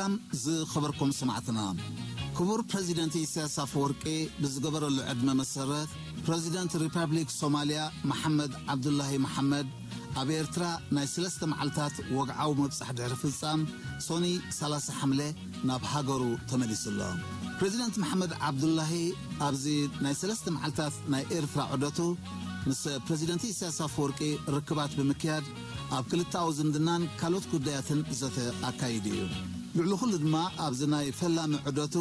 ሰላም ዝኸበርኩም ሰማዕትና፣ ክቡር ፕረዚደንት ኢሳያስ ኣፈወርቂ ብዝገበረሉ ዕድመ መሰረት፣ ፕረዚደንት ሪፐብሊክ ሶማልያ መሓመድ ዓብዱላሂ መሓመድ ኣብ ኤርትራ ናይ ሰለስተ መዓልታት ወግዓዊ ምብጻሕ ድሕሪ ፍጻም፣ ሶኒ ሰላሳ ሓምለ ናብ ሃገሩ ተመሊሱ ኣሎ። ፕረዚደንት መሓመድ ዓብዱላሂ ኣብዚ ናይ ሰለስተ መዓልታት ናይ ኤርትራ ዑደቱ ምስ ፕረዚደንት ኢሳያስ ኣፈወርቂ ርክባት ብምክያድ፣ ኣብ ክልተኣዊ ዝምድናን ካልኦት ጉዳያትን ዘተ ኣካይዱ እዩ። ልዕሊ ኩሉ ድማ ኣብዚ ናይ ፈላሚ ዑደቱ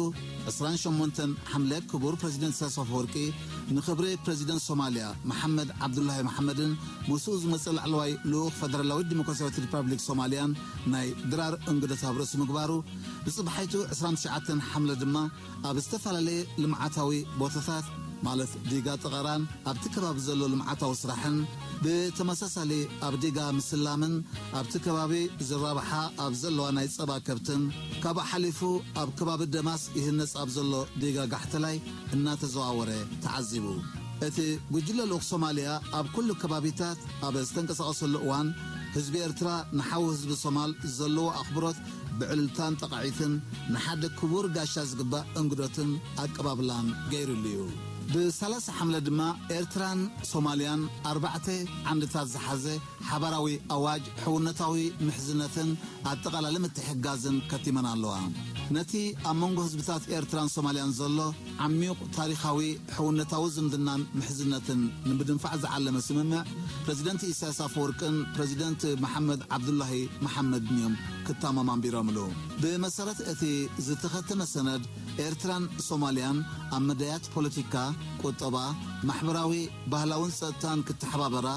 ዕስራን ሸሞንተን ሓምለ ክቡር ፕረዚደንት ኢሳያስ ኣፈወርቂ ንክብሪ ፕረዚደንት ሶማልያ መሓመድ ዓብዱላሂ መሓመድን ምስኡ ዝመጸ ላዕለዋይ ልኡኽ ፈደራላዊት ዲሞክራሲያዊት ሪፓብሊክ ሶማልያን ናይ ድራር እንግዶት ኣብ ርእሲ ምግባሩ፣ ብጽባሒቱ ዕስራን ትሽዓተን ሓምለ ድማ ኣብ ዝተፈላለየ ልምዓታዊ ቦታታት፣ ማለት ዲጋ ጠቐራን ኣብቲ ከባቢ ዘሎ ልምዓታዊ ስራሕን፣ ብተመሳሳሊ ኣብ ዲጋ ምስላምን ኣብቲ ከባቢ ዝራብሓ ኣብ ዘለዋ ናይ ጸባ ከብትን፣ ካብኡ ሓሊፉ ኣብ ከባቢ ደማስ ይህነጽ ኣብ ዘሎ ዲጋ ጋሕተላይ እናተዘዋወረ ተዓዚቡ። እቲ ጉጅለ ልኡኽ ሶማልያ ኣብ ኩሉ ከባቢታት ኣብ ዝተንቀሳቐሰሉ እዋን፣ ህዝቢ ኤርትራ ንሓው ህዝቢ ሶማል ዘለዎ ኣኽብሮት ብዕልልታን ጠቓዒትን ንሓደ ክቡር ጋሻ ዝግባእ እንግዶትን ኣቀባብላን ገይሩሉ እዩ። ብ30 ሓምለ ድማ ኤርትራን ሶማልያን ኣርባዕተ ዓንድታት ዝሓዘ ሓባራዊ ኣዋጅ ሕውነታዊ ምሕዝነትን ኣጠቓላሊ ምትሕግጋዝን ከቲመን ኣለዋ። ነቲ ኣብ መንጎ ህዝብታት ኤርትራን ሶማልያን ዘሎ ዓሚቕ ታሪኻዊ ሕውነታዊ ዝምድናን ምሕዝነትን ንምድንፋዕ ዝዓለመ ስምምዕ፣ ፕረዚደንት ኢሳያስ ኣፈወርቅን ፕረዚደንት መሓመድ ዓብዱላሂ መሓመድን እዮም ክታመም ኣንቢሮምሉ። ብመሰረት እቲ ዝተኸተመ ሰነድ፣ ኤርትራን ሶማልያን ኣብ መዳያት ፖለቲካ፣ ቁጠባ፣ ማሕበራዊ፣ ባህላውን ጸጥታን ክተሓባበራ፣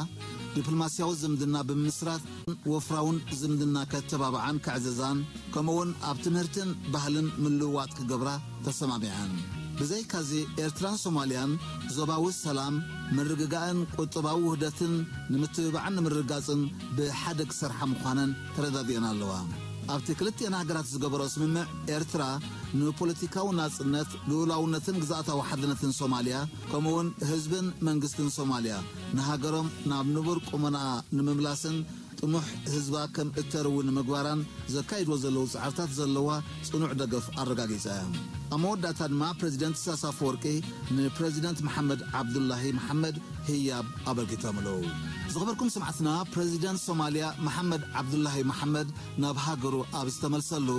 ዲፕሎማስያዊ ዝምድና ብምምስራት ወፍራውን ዝምድና ከተባብዓን ክዕዘዛን፣ ከምኡውን ኣብ ትምህርትን ባህልን ምልውዋጥ ክገብራ ተሰማሚዐን። ብዘይካዚ፣ ኤርትራን ሶማልያን ዞባዊ ሰላም፣ ምርግጋእን ቁጠባዊ ውህደትን ንምትብባዕን ንምርግጋጽን ብሓደ ክሰርሓ ምዃነን ተረዳዲአን ኣለዋ። ኣብቲ ክልቲአን ሃገራት ዝገበሮ ስምምዕ፣ ኤርትራ ንፖለቲካዊ ናጽነት፣ ልኡላውነትን ግዝኣታዊ ሓድነትን ሶማልያ፣ ከምኡውን ህዝብን መንግስትን ሶማልያ ንሃገሮም ናብ ንቡር ቁመናኣ ንምምላስን ጥሙሕ ህዝባ ከም እተርዊ ንምግባራን ዘካይድዎ ዘለዉ ጻዕርታት ዘለዋ ጽኑዕ ደገፍ ኣረጋጊጻ እያ። ኣብ መወዳእታ ድማ ፕረዚደንት ኢሳያስ ኣፈወርቂ ንፕረዚደንት መሓመድ ዓብዱላሂ መሓመድ ህያብ ኣበርኪቶም ኣለዉ። ዝኸበርኩም ሰማዕትና፣ ፕረዚደንት ሶማልያ መሓመድ ዓብዱላሂ መሓመድ ናብ ሃገሩ ኣብ ዝተመልሰሉ፣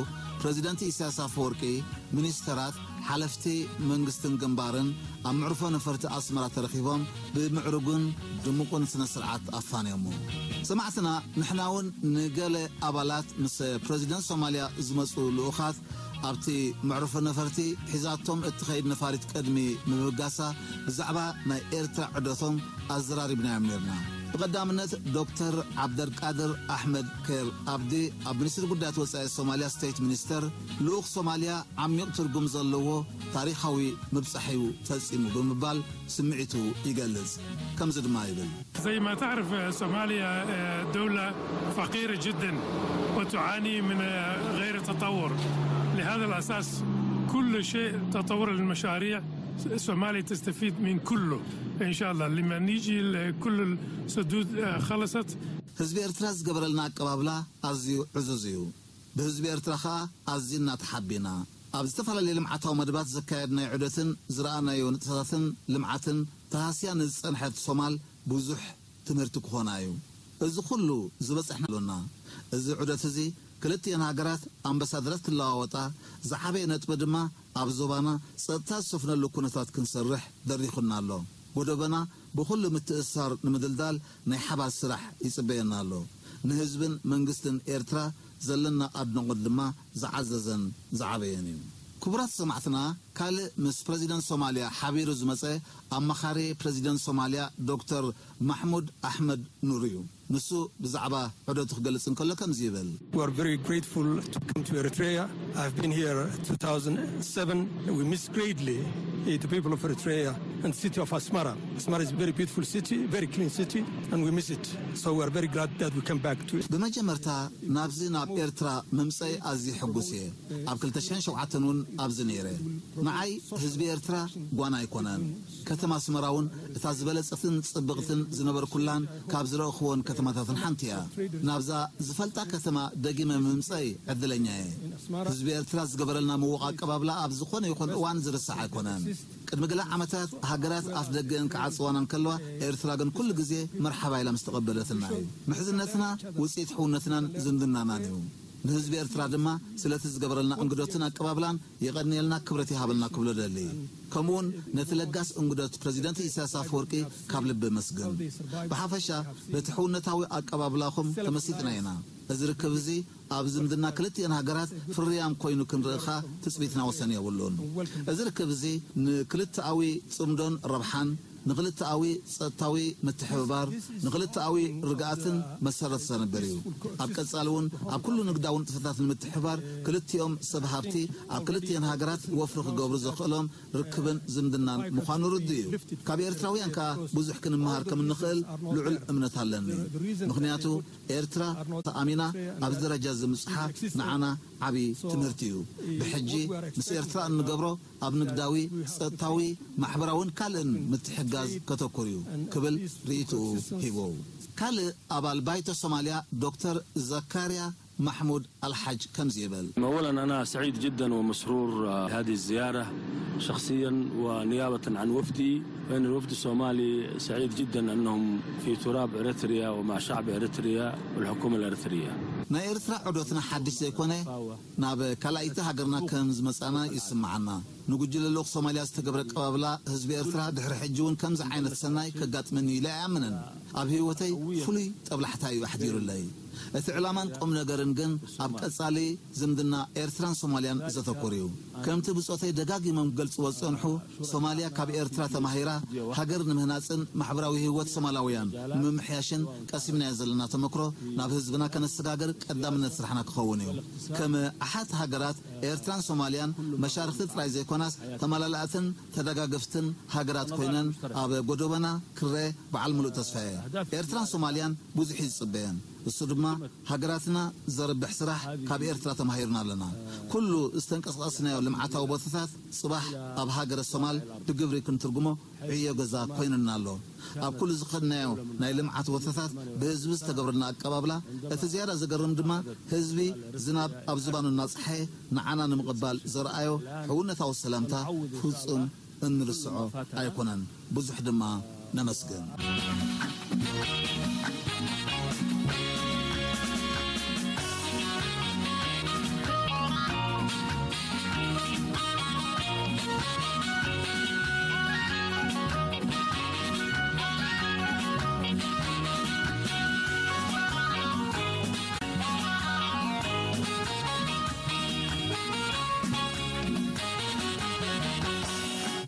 ፕረዚደንት ኢሳያስ ኣፈወርቂ፣ ሚኒስተራት፣ ሓለፍቲ መንግስትን ግንባርን ኣብ መዕርፎ ነፈርቲ ኣስመራ ተረኺቦም ብምዕሩግን ድሙቕን ስነ ስርዓት ኣፋንዮሞ። ሰማዕትና፣ ንሕና እውን ንገለ ኣባላት ምስ ፕረዚደንት ሶማልያ ዝመጹ ልኡኻት ኣብቲ መዕርፎ ነፈርቲ ሒዛቶም እትኸይድ ነፋሪት ቅድሚ ምብጋሳ ብዛዕባ ናይ ኤርትራ ዑደቶም ኣዘራሪብናዮም ነርና። ብቐዳምነት ዶክተር ዓብደልቃድር ኣሕመድ ኬር ኣብዲ ኣብ ሚኒስትሪ ጉዳያት ወጻኢ ሶማልያ ስቴት ሚኒስተር፣ ልኡኽ ሶማልያ ዓሚቕ ትርጉም ዘለዎ ታሪኻዊ ምብጻሕ እዩ ፈጺሙ ብምባል ስምዒቱ ይገልጽ። ከምዚ ድማ ይብል። زي ما تعرف، آه، صوماليا، آه، دولة فقيرة جدًا وتعاني من، آه، غير تطور. لهذا الأساس كل شيء تطور المشاريع صوماليا تستفيد من كله إن شاء الله. لما نيجي ل-، كل السدود، آه، خلصت. ህዝቢ ኤርትራ ዝገበረልና ኣቀባብላ ኣዝዩ ዕዙዝ እዩ። ብህዝቢ ኤርትራ ኸኣ ኣዚና ተሓቢና። ኣብ ዝተፈላለየ ልምዓታዊ መደባት ዘካየድናዮ ዑደትን ዝረኣናዮ ንጥፈታትን ልምዓትን ተሃስያ ንዝጸንሐት ሶማል ብዙሕ ትምህርቲ ክኾና እዩ። እዚ ኩሉ ዝበጸሕና ኣሎና። እዚ ዑደት እዚ ክልቲኤን ሃገራት ኣምባሳደራት ክለዋወጣ፣ ዝዓበየ ነጥቢ ድማ ኣብ ዞባና ጸጥታ ዝሰፍነሉ ኩነታት ክንሰርሕ ደሪኹና ኣሎ። ጎደቦና ብኹሉ ምትእስሳር ንምድልዳል ናይ ሓባር ስራሕ ይጽበየና ኣሎ። ንህዝብን መንግስትን ኤርትራ ዘለና ኣድናቖት ድማ ዝዓዘዘን ዝዓበየን እዩ። ክቡራት ሰማዕትና፣ ካልእ ምስ ፕረዚደንት ሶማልያ ሓቢሩ ዝመጸ ኣማኻሪ ፕረዚደንት ሶማልያ ዶክተር ማሕሙድ ኣሕመድ ኑር እዩ። ንሱ ብዛዕባ ዑደቱ ክገልጽ እንከሎ ከምዚ ይብል። We are very grateful to come to Eritrea. I've been here two thousand seven. We miss greatly the people of Eritrea and the city of Asmara. Asmara is a very beautiful city, very clean city, and we miss it. So we are very glad that we come back to it. ብመጀመርታ ናብዚ ናብ ኤርትራ ምምጸይ ኣዝዩ ሕጉስ እየ። ኣብ ክልተ ሽሕን ሸውዓተን እውን ኣብዚ ነይረ። ንዓይ ህዝቢ ኤርትራ ጓና ኣይኮነን። ከተማ ኣስመራ እውን እታ ዝበለጸትን ጽብቕትን ዝነበርኩላን ካብ ዝረእኽዎን ከተማታትን ሓንቲ እያ። ናብዛ ዝፈልጣ ከተማ ደጊመ ምምጸይ ዕድለኛ እየ። ህዝቢ ኤርትራ ዝገበረልና ምዉቕ ኣቀባብላ ኣብ ዝኾነ ይኹን እዋን ዝርሳዕ ኣይኮነን። ቅድሚ ገለ ዓመታት ሃገራት ኣፍ ደገን ክዓጽዋና እንከለዋ፣ ኤርትራ ግን ኩሉ ግዜ መርሓባ ኢላ ምስ ተቐበለትና እዩ። ምሕዝነትና ውጽኢት ሕውነትናን ዝምድናናን እዩ። ንህዝቢ ኤርትራ ድማ ስለቲ ዝገበረልና እንግዶትን ኣቀባብላን የቐንየልና፣ ክብረት ይሃበልና ክብሎ ደሊ። ከምኡውን ነቲ ለጋስ እንግዶት ፕረዚደንት ኢሳያስ ኣፈወርቂ ካብ ልቢ መስግን። ብሓፈሻ በቲ ሕውነታዊ ኣቀባብላኹም ተመሲጥና ኢና። እዚ ርክብ እዚ ኣብ ዝምድና ክልቲኤን ሃገራት ፍርያም ኮይኑ ክንርእኻ ትጽቢትና ወሰን የብሉን። እዚ ርክብ እዚ ንክልተኣዊ ጽምዶን ረብሓን፣ ንክልተኣዊ ጸጥታዊ ምትሕብባር፣ ንክልተኣዊ ርግኣትን መሰረት ዘንብር እዩ። ኣብ ቀጻሊ እውን ኣብ ኩሉ ንግዳዊ ንጥፈታት ንምትሕብባር ክልቲኦም ሰብ ሃብቲ ኣብ ክልቲኤን ሃገራት ወፍሪ ክገብሩ ዘኽእሎም ርክብን ዝምድናን ምዃኑ ርዱእ እዩ። ካብ ኤርትራውያን ከኣ ብዙሕ ክንመሃር ከም እንኽእል ልዑል እምነት ኣለኒ። ምኽንያቱ ኤርትራ ተኣሚና ኣብዚ ደረጃ እዚ ምብጽሓ ንዓና ዓቢ ትምህርቲ እዩ። ብሕጂ ምስ ኤርትራ እንገብሮ ኣብ ንግዳዊ፣ ጸጥታዊ፣ ማሕበራውን ካልእን ምትሕጋዝ ከተኩር እዩ ክብል ርእይትኡ ሂቡ። ካልእ ኣባል ባይቶ ሶማልያ ዶክተር ዘካርያ ማሕሙድ ኣልሓጅ ከምዚ ይብል። أولا، أنا سعيد جدا ومسرور، آه، هذه الزيارة شخصيا ونيابة عن وفدي، فإن الوفد الصومالي سعيد جدا أنهم في تراب إريتريا ومع شعب إريتريا والحكومة الإريترية. ናይ ኤርትራ ዑደትና ሓድሽ ዘይኮነ፣ ናብ ካልኣይቲ ሃገርና ከም ዝመጻና ይስምዓና። ንጉጅለ ልኡኽ ሶማልያ ዝተገብረ ኣቀባብላ ህዝቢ ኤርትራ ድሕሪ ሕጂ እውን ከምዚ ዓይነት ሰናይ ከጋጥመኒ ኢለ ኣይኣምንን። ኣብ ህይወተይ ፍሉይ ጠብላሕታ እዩ ኣሕዲሩለይ። እቲ ዕላማን ቁም ነገርን ግን ኣብ ቀጻሊ ዝምድና ኤርትራን ሶማልያን ዘተኮር እዩ። ከምቲ ብጾተይ ደጋጊሞም ክገልጽዎ ዝጸንሑ፣ ሶማልያ ካብ ኤርትራ ተማሂራ ሃገር ንምህናጽን ማሕበራዊ ህይወት ሶማላውያን ንምምሕያሽን ቀሲምናዮ ዘለና ተመክሮ ናብ ህዝብና ከነሰጋግር ቀዳምነት ስራሕና ክኸውን እዩ። ከም ኣሓት ሃገራት ኤርትራን ሶማልያን መሻርኽቲ ጥራይ ዘይኮናስ ተመላላእትን ተደጋገፍትን ሃገራት ኮይነን ኣብ ጎደቦና ክረ በዓል ምሉእ ተስፋ እየ። ኤርትራን ሶማልያን ብዙሕ እዩ ዝጽበየን። እሱ ድማ ሃገራትና ዘርብሕ ስራሕ ካብ ኤርትራ ተማሂርና ኣለና። ኩሉ ዝተንቀሳቐስናዮ ልምዓታዊ ቦታታት ጽባሕ ኣብ ሃገረ ሶማል ብግብሪ ክንትርጉሞ ዕዮ ገዛ ኮይኑና ኣሎ። ኣብ ኩሉ ዝኸድናዮ ናይ ልምዓት ቦታታት ብህዝቢ ዝተገብረልና ኣቀባብላ፣ እቲ ዝያዳ ዘገርም ድማ ህዝቢ ዝናብ ኣብ ዝባኑ እናጸሓየ ንዓና ንምቕባል ዘርኣዮ ሕውነታዊ ሰላምታ ፍጹም እንርስዖ ኣይኮነን። ብዙሕ ድማ ነመስግን።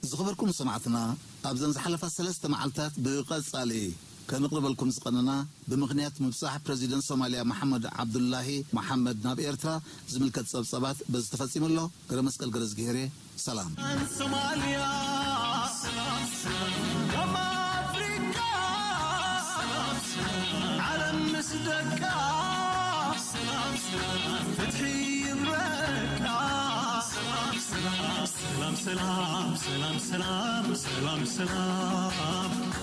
ዝኸበርኩም ሰማዕትና፣ ኣብዘን ዝሓለፋ ሰለስተ መዓልታት ብቐጻሊ ከነቕርበልኩም ዝቐነና፣ ብምኽንያት ምብጻሕ ፕረዚደንት ሶማልያ መሓመድ ዓብዱላሂ መሓመድ ናብ ኤርትራ ዝምልከት ጸብጻባት በዚ ተፈጺሙ ኣሎ። ገረ መስቀል ገረዝግሄር እየ። ሰላም። ሶማልያ፣ ሰላም፣ ሰላም፣ ደም ኣፍሪቃ፣ ሰላም፣ ሰላም፣ ዓለም ምስ ደቃ፣ ሰላም፣ ሰላም፣ ፍትሒ ይብረቃ፣ ሰላም፣ ሰላም፣ ሰላም፣ ሰላም፣ ሰላም፣ ሰላም፣ ሰላም፣ ሰላም።